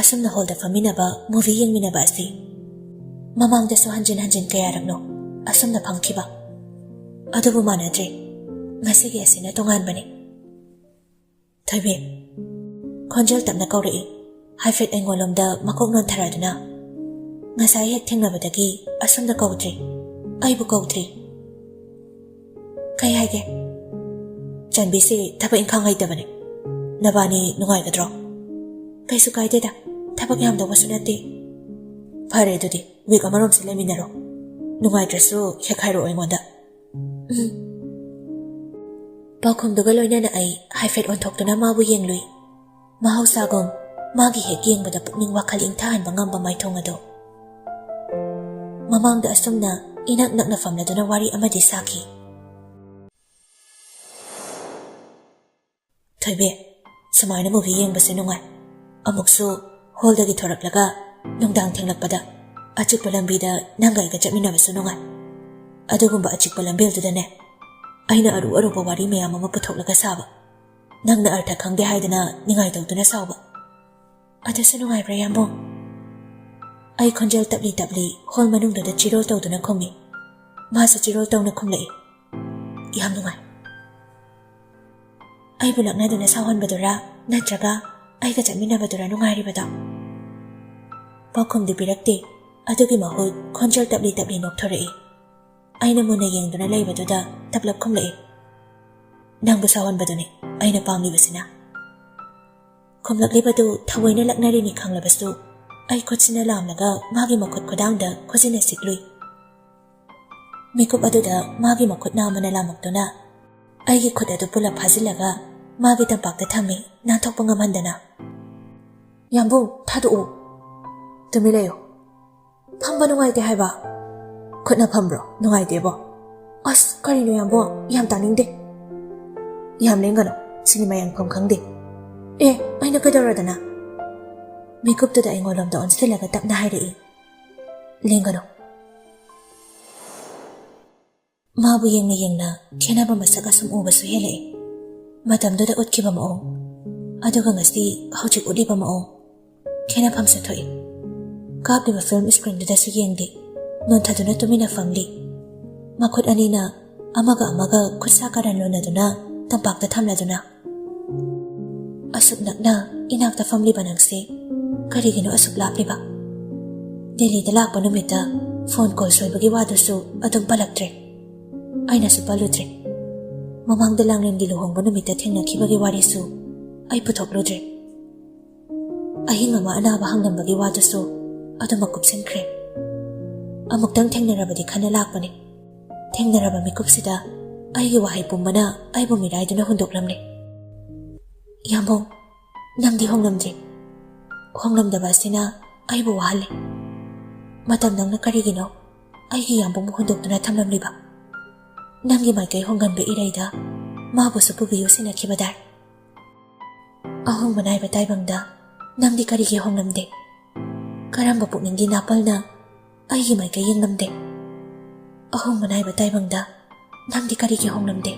ꯑꯁꯨꯝꯅ ꯍꯣꯜꯗ ꯐꯝꯃꯤꯟꯅꯕ, ꯃꯨꯚꯤ ꯌꯦꯡꯃꯤꯟꯅꯕ ꯑꯁꯤ꯫ ꯃꯃꯥꯡꯗꯁꯨ ꯍꯟꯖꯤꯟ ꯍꯟꯖꯤꯟ ꯀꯌꯥꯔꯛꯅꯣ ꯑꯁꯨꯝꯅ ꯐꯝꯈꯤꯕ꯫ ꯑꯗꯨꯕꯨ ꯃꯥꯟꯅꯗ꯭ꯔꯦ, ꯉꯁꯤꯒꯤ ꯑꯁꯤꯅ ꯇꯣꯉꯥꯟꯕꯅꯤ꯫ "ꯊꯣꯏꯕꯤ," ꯈꯣꯟꯖꯦꯜ ꯇꯞꯅ ꯀꯧꯔꯛꯏ, ꯍꯥꯏꯐꯦꯠ ꯑꯩꯉꯣꯟꯂꯣꯝꯗ ꯃꯀꯣꯛ ꯅꯣꯟꯊꯔꯗꯨꯅ꯫ "ꯉꯁꯥꯏ ꯍꯦꯛ ꯊꯦꯡꯅꯕꯗꯒꯤ ꯑꯁꯨꯝꯅ ꯀꯧꯗ꯭ꯔꯤ, ꯑꯩꯕꯨ ꯀꯧꯗ꯭ꯔꯤ꯫ ꯀꯩ ꯍꯥꯏꯒꯦ?" "ꯆꯟꯕꯤꯁꯦ ꯊꯕꯛ ꯏꯪꯈꯥꯡ ꯍꯩꯇꯕꯅꯦ꯫ ꯅꯕꯥꯅꯤ ꯅꯨꯡꯉꯥꯏꯒꯗ꯭ꯔꯣ?" "ꯀꯩꯁꯨ ꯀꯥꯏꯗꯦꯗ, ꯊꯕꯛ ꯌꯥꯝꯗꯧꯕꯁꯨ ꯅꯠꯇꯦ꯫" "ꯐꯔꯦ ꯑꯗꯨꯗꯤ, ꯋꯤꯛ ꯑꯃꯔꯣꯝꯁꯦ ꯂꯩꯃꯤꯟꯅꯔꯣ꯫ ꯅꯨꯡꯉꯥꯏꯇ꯭ꯔꯁꯨ ꯍꯦꯛ ꯍꯥꯏꯔꯛꯑꯣ ꯑꯩꯉꯣꯟꯗ꯫" "ꯎꯝ꯫" ꯄꯥꯎꯈꯨꯝꯗꯨꯒ ꯂꯣꯏꯅꯅ ꯑꯩ ꯍꯥꯏꯐꯦꯠ ꯑꯣꯟꯊꯣꯛꯇꯨꯅ ꯃꯥꯕꯨ ꯌꯦꯡꯂꯨꯏ꯫ ꯃꯍꯧꯁꯥꯒꯨꯝ ꯃꯥꯒꯤ ꯍꯦꯛ ꯌꯦꯡꯕꯗ ꯄꯨꯛꯅꯤꯡ ꯋꯥꯈꯜ ꯏꯪꯊꯍꯟꯕ ꯉꯝꯕ ꯃꯥꯏꯊꯣꯡ ꯑꯗꯨ꯫ ꯃꯃꯥꯡꯗ ꯑꯁꯨꯝꯅ ꯏꯅꯛ ꯅꯛꯅ ꯐꯝꯂꯗꯨꯅ ꯋꯥꯔꯤ ꯑꯃꯗꯤ ꯁꯥꯈꯤ꯫ "ꯊꯣꯏꯕꯤ, ꯁꯨꯃꯥꯏꯅ ꯃꯨꯚꯤ ꯌꯦꯡꯕꯁꯦ ꯅꯨꯡꯉꯥꯏ꯫ ꯑꯃꯨꯛꯁꯨ ꯍꯣꯜꯗꯒꯤ ꯊꯣꯔꯛꯂꯒ ꯅꯨꯡꯗꯥꯡ ꯊꯦꯡꯂꯛꯄꯗ ꯑꯆꯤꯛꯄ ꯂꯝꯕꯤꯗ ꯅꯪꯒ ꯑꯩꯒ ꯆꯠꯃꯤꯟꯅꯕꯁꯨ ꯅꯨꯡꯉꯥꯏ꯫ ꯑꯗꯨꯒꯨꯝꯕ ꯑꯆꯤꯛꯄ ꯂꯝꯕꯦꯜꯗꯨꯗꯅꯦ, ꯑꯩꯅ ꯑꯔꯨ ꯑꯔꯨꯕ ꯋꯥꯔꯤ ꯃꯌꯥꯝ ꯑꯃ ꯄꯨꯊꯣꯛꯂꯒ ꯁꯥꯕ, ꯅꯪꯅ ꯑꯔꯊ ꯈꯪꯗꯦ ꯍꯥꯏꯗꯅ ꯅꯤꯡꯉꯥꯏ ꯇꯧꯗꯨꯅ ꯁꯥꯎꯕ꯫ ꯑꯗꯨꯁꯨ ꯅꯨꯡꯉꯥꯏꯕ꯭ꯔꯥ, ꯌꯥꯝꯕꯨꯡ?" ꯑꯩ ꯈꯣꯟꯖꯦꯜ ꯇꯞꯂꯤ ꯇꯞꯂꯤ ꯍꯣꯜ ꯃꯅꯨꯡꯗꯨꯗ ꯆꯤꯔꯣꯜ ꯇꯧꯗꯨꯅ ꯈꯨꯝꯃꯤ꯫ ꯃꯥꯁꯨ ꯆꯤꯔꯣꯜ ꯇꯧꯅ ꯈꯨꯝꯂꯛꯏ꯫ "ꯌꯥꯝ ꯅꯨꯡꯉꯥꯏ꯫" "ꯑꯩꯕꯨ ꯂꯛꯅꯗꯨꯅ ꯁꯥꯎꯍꯟꯕꯗꯨꯔꯥ?" ꯅꯠꯇ꯭ꯔꯒ ꯑꯩꯒ ꯆꯠꯃꯤꯟꯅꯕꯗꯨꯔ ꯅꯨꯡꯉꯥꯏꯔꯤꯕꯗꯣ?" ꯄꯥꯎꯈꯨꯝꯗꯤ ꯄꯤꯔꯛꯇꯦ꯫ ꯑꯗꯨꯒꯤ ꯃꯍꯨꯠ ꯈꯣꯟꯖꯦꯜ ꯇꯞꯂꯤ ꯇꯞꯂꯤ ꯅꯣꯛꯊꯣꯔꯛꯏ꯫ ꯑꯩꯅ ꯃꯨꯟꯅ ꯌꯦꯡꯗꯨꯅ ꯂꯩꯕꯗꯨꯗ ꯇꯞꯂꯞ ꯈꯨꯝꯂꯛꯏ, "ꯅꯪꯕꯨ ꯁꯥꯎꯍꯟꯕꯗꯨꯅꯤ ꯑꯩꯅ ꯄꯥꯝꯂꯤꯕꯁꯤꯅ꯫" ꯈꯨꯝꯂꯛꯂꯤꯕꯗꯨ ꯊꯑꯣꯏꯅ ꯂꯛꯅꯔꯤꯅꯤ ꯈꯪꯂꯕꯁꯨ, ꯑꯩ ꯈꯨꯠꯁꯤꯅ ꯂꯥꯝꯂꯒ ꯃꯥꯒꯤ ꯃꯈꯨꯠ ꯈꯨꯗꯥꯡꯗ ꯈꯨꯖꯤꯟꯅ ꯁꯤꯛꯂꯨꯏ꯫ ꯃꯤꯀꯨꯞ ꯑꯗꯨꯗ ꯃꯥꯒꯤ ꯃꯈꯨꯠ ꯅꯥꯝꯃꯅ ꯂꯥꯝꯃꯛꯇꯨꯅ ꯑꯩꯒꯤ ꯈꯨꯠ ꯑꯗꯨ ꯄꯨꯂꯞ ꯐꯥꯖꯤꯜꯂꯒ ꯃꯥꯒꯤ ꯇꯝꯄꯥꯛꯇ ꯊꯝꯃꯤ, ꯅꯥꯟꯊꯣꯛꯄ ꯉꯝꯍꯟꯗꯅ꯫ "ꯌꯥꯝꯕꯨꯡ, ꯊꯥꯗꯣꯛꯎ꯫" "ꯇꯨꯃꯤꯟ ꯂꯩꯌꯨ꯫" "ꯐꯝꯕ ꯅꯨꯡꯉꯥꯏꯇꯦ ꯍꯥꯏꯕ꯫" "ꯈꯨꯠꯅ ꯐꯝꯕ꯭ꯔꯣ? ꯅꯨꯡꯉꯥꯏꯇꯦꯕꯣ꯫" "ꯑꯁ, ꯀꯔꯤꯅꯣ ꯌꯥꯝꯕꯨꯡ? ꯌꯥꯝ ꯇꯥꯅꯤꯡꯗꯦ꯫" "ꯌꯥꯝ ꯂꯦꯡꯒꯅꯨ, ꯁꯤꯅꯤꯃꯥ ꯌꯦꯡꯐꯝ ꯈꯪꯗꯦ꯫" "ꯑꯦ, ꯑꯩꯅ ꯀꯩꯗꯧꯔꯗꯅ?" ꯃꯤꯀꯨꯞꯇꯨꯗ ꯑꯩꯉꯣꯟꯂꯣꯝꯗ ꯑꯣꯟꯁꯤꯜꯂꯒ ꯇꯞꯅ ꯍꯥꯏꯔꯛꯏ, "ꯂꯦꯡꯒꯅꯨ꯫" ꯃꯥꯕꯨ ꯌꯦꯡꯅ ꯌꯦꯡꯅ ꯈꯦꯠꯅꯕ ꯃꯁꯛ ꯑꯁꯨꯝ ꯎꯕꯁꯨ ꯍꯦꯜꯂꯛꯏ꯫ ꯃꯇꯝꯗꯨꯗ ꯎꯠꯈꯤꯕ ꯃꯑꯣꯡ ꯑꯗꯨꯒ ꯉꯁꯤ ꯍꯧꯖꯤꯛ ꯎꯠꯂꯤꯕ ꯃꯑꯣꯡ, ꯈꯦꯠꯅꯐꯝꯁꯨ ꯊꯣꯛꯏ꯫ ꯀꯥꯞꯂꯤꯕ ꯐꯤꯂꯝ ꯁ꯭ꯀ꯭ꯔꯤꯟꯗꯨꯗꯁꯨ ꯌꯦꯡꯗꯦ, ꯅꯣꯟꯊꯗꯨꯅ ꯇꯨꯃꯤꯟꯅ ꯐꯝꯂꯤ꯫ ꯃꯈꯨꯠ ꯑꯅꯤꯅ ꯑꯃꯒ ꯑꯃꯒ ꯈꯨꯠꯁꯥ ꯀꯔꯟ ꯂꯣꯟꯅꯗꯨꯅ ꯇꯝꯄꯥꯛꯇ ꯊꯝꯂꯗꯨꯅ꯫ "ꯑꯁꯨꯛ ꯅꯛꯅ ꯏꯅꯥꯛꯇ ꯐꯝꯂꯤꯕ ꯅꯪꯁꯦ ꯀꯔꯤꯒꯤꯅꯣ ꯑꯁꯨꯛ ꯂꯥꯞꯂꯤꯕ?" ꯗꯦꯜꯂꯤꯗ ꯂꯥꯛꯄ ꯅꯨꯃꯤꯠꯇ ꯐꯣꯟ ꯀꯣꯜ ꯁꯣꯏꯕꯒꯤ ꯋꯥꯗꯨꯁꯨ ꯑꯗꯨꯝ ꯄꯜꯂꯛꯇ꯭ꯔꯦ꯫ ꯑꯩꯅꯁꯨ ꯄꯜꯂꯨꯗ꯭ꯔꯦ꯫ ꯃꯃꯥꯡꯗ ꯂꯥꯡꯂꯦꯟꯒꯤ ꯂꯨꯍꯣꯡꯕ ꯅꯨꯃꯤꯠꯇ ꯊꯦꯡꯅꯈꯤꯕꯒꯤ ꯋꯥꯔꯤꯁꯨ ꯑꯩ ꯄꯨꯊꯣꯛꯂꯨꯗ꯭ꯔꯦ꯫ ꯑꯍꯤꯡ ꯑꯃ ꯑꯅꯥꯕ ꯍꯪꯂꯝꯕꯒꯤ ꯋꯥꯗꯨꯁꯨ ꯑꯗꯨꯃꯛ ꯀꯨꯞꯁꯤꯟꯈ꯭ꯔꯦ꯫ ꯑꯃꯨꯛꯇꯪ ꯊꯦꯡꯅꯔꯕꯗꯤ ꯈꯟꯅ ꯂꯥꯛꯄꯅꯤ꯫ ꯊꯦꯡꯅꯔꯕ ꯃꯤꯀꯨꯞꯁꯤꯗ ꯑꯩꯒꯤ ꯋꯥꯍꯩ ꯄꯨꯝꯕꯅ ꯑꯩꯕꯨ ꯃꯤꯔꯥꯏꯗꯨꯅ ꯍꯨꯟꯗꯣꯛꯂꯝꯂꯦ꯫ "ꯌꯥꯝꯕꯨꯡ, ꯅꯪꯗꯤ ꯍꯣꯡꯂꯝꯗ꯭ꯔꯤ꯫ ꯍꯣꯡꯂꯝꯗꯕ ꯑꯁꯤꯅ ꯑꯩꯕꯨ ꯋꯥꯍꯜꯂꯦ꯫ ꯃꯇꯝ ꯅꯪꯅ ꯀꯔꯤꯒꯤꯅꯣ ꯑꯩꯒꯤ ꯌꯥꯝꯕꯨꯡꯕꯨ ꯍꯨꯟꯗꯣꯛꯇꯨꯅ ꯊꯝꯂꯝꯂꯤꯕ? ꯅꯪꯒꯤ ꯃꯥꯏꯀꯩ ꯍꯣꯡꯒꯟꯕ ꯏꯔꯩꯗ ꯃꯥꯕꯨꯁꯨ ꯄꯨꯕꯤꯌꯨ ꯁꯤꯟꯅꯈꯤꯕꯗꯥꯏ?" ꯑꯍꯣꯡꯕ ꯅꯥꯏꯕ ꯇꯥꯏꯕꯪꯗ ꯅꯪꯗꯤ ꯀꯔꯤꯒꯤ ꯍꯣꯡꯂꯝꯗꯦ? ꯀꯔꯝꯕ ꯄꯨꯛꯅꯤꯡꯒꯤ ꯅꯥꯄꯜꯅ ꯑꯩꯒꯤ ꯃꯥꯏꯀꯩ ꯌꯦꯡꯂꯝꯗꯦ? ꯑꯍꯣꯡꯕ ꯅꯥꯏꯕ ꯇꯥꯏꯕꯪꯗ ꯅꯪꯗꯤ ꯀꯔꯤꯒꯤ ꯍꯣꯡꯂꯝꯗꯦ?